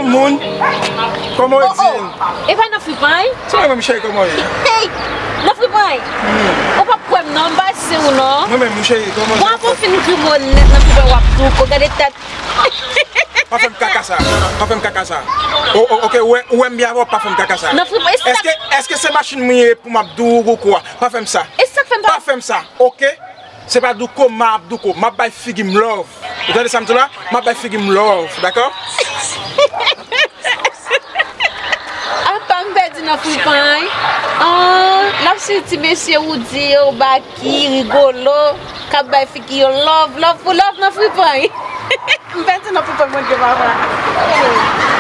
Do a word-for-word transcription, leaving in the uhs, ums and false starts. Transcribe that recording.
Moun, kòman w di? E pa nan fripay? Se mwen menm, cheri, kòman w ye? Hey! Nan fripay? Ou p ap kwè m non, m pa se ou non. Mwen menm, cheri, kòman w ye? Bon, apre w fin grimo nèt nan fripay, w ap tou ko, gade tèt. Pa fè m kaka sa. Pa fè m kaka sa. O, o, ok, ou wè, ou wè m byen avè w, pa fè m kaka sa. Nan fripay, Èske, èske se machin mwen ye pou m ap di w ou kwa? Pa fè m sa. E sa k fè m pa Pa fè m sa, ok? Se pa douko, m ap douko. M ap bay figi m love. Ou tande sa m di w la? M ap bay figi m love, dakò? Apa m pèdi nan fripay? An, n ap swiv ti mesye Woody yo, Baky, Rigolo, k ap bay figi yo love, love pou love nan fripay. M pèdi nan fripay, Bondye papa.